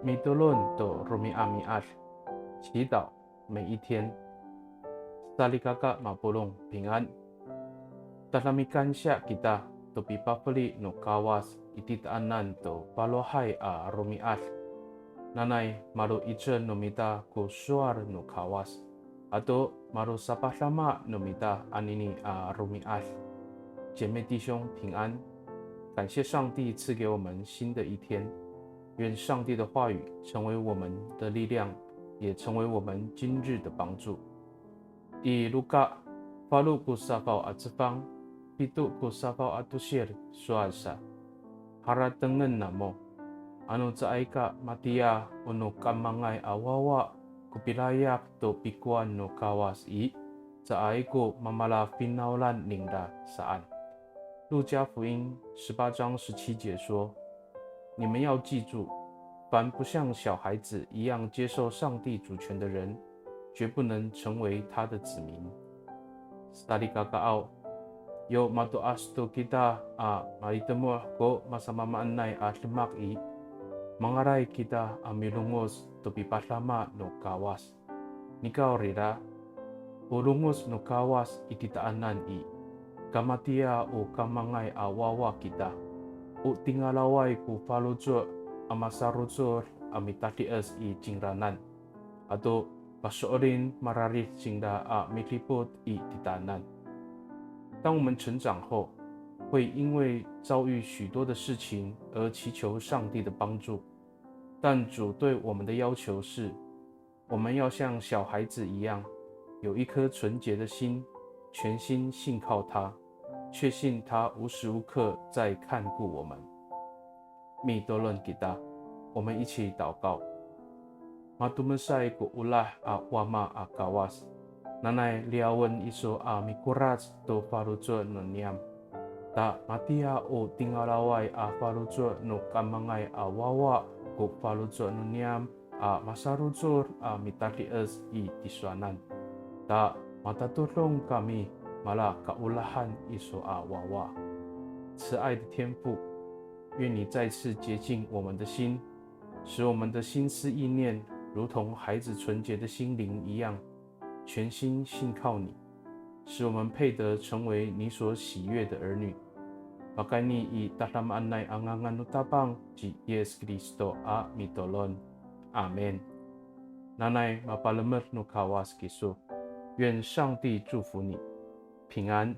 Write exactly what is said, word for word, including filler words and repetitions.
Mitolon to romi'ami'ad, 祈祷每一天。Salikaka mapolong, 平安。Tada mikansiya kita to pipafeli no Kawas i titaanan to falohay a romi'ad. Nanay malo'icel no mita ko sowal no Kawas, ato malosapadama no mita anini a romi'ad. 姐妹弟兄平安，感谢上帝赐给我们新的一天，愿上帝的话语成为我们的力量，也成为我们今日的帮助。I Luka falo ko safaw a cefang, pito ko safaw a tosir sowal sa, haratengen namo, ano caay ka matiya o no kamangay a wawa ko pilayap to pikowan no Kawas i, caay ko mamalafinawlan ningra saan. 路加福音十八章十七节说，你们要记住，凡不像小孩子一样接受上帝主权的人，绝不能成为他的子民。Salikakaaw, yo mato'as to kita a malitemoh ko masamaamaanay a demak i, mangalay kita a milongoc to pipadama no Kawas. Nikawrira, o longoc no Kawas i titaanan i, kamatiya o kamangay a wawa kita, o tingalaway ko faloco' a masarocod a mitadies i cingranan, ato paso'elin mararid cingra a midipot i titaanan. 当我们成长后，会因为遭遇许多的事情而祈求上帝的帮助，但主对我们的要求是，我们要像小孩子一样，有一颗纯洁的心，全心信靠他，确信他无时无刻在看顾我们。Mitolon kita, 我们一起祷告。Matomesay ko olah a Wama a Kawas, nanay liyawen iso a mikorac to faloco' no niyam. Ta matiya o tingalaway a faloco' no kamangay a wawa ko faloco' no niyam a masarocod a mitadies i tisowanan. Ta matatodong kami mala kaolahan iso a wawa. 慈爱的天父，愿你再次洁净我们的心，使我们的心思意念如同孩子纯洁的心灵一样，全心信靠你，使我们配得成为你所喜悦的儿女。Pakayni i tadamaanay a ngangan no Tapang ci Yis Kristo a mitolon. Amin. Nanay mapalemed no Kawas kiso. 愿上帝祝福你，平安。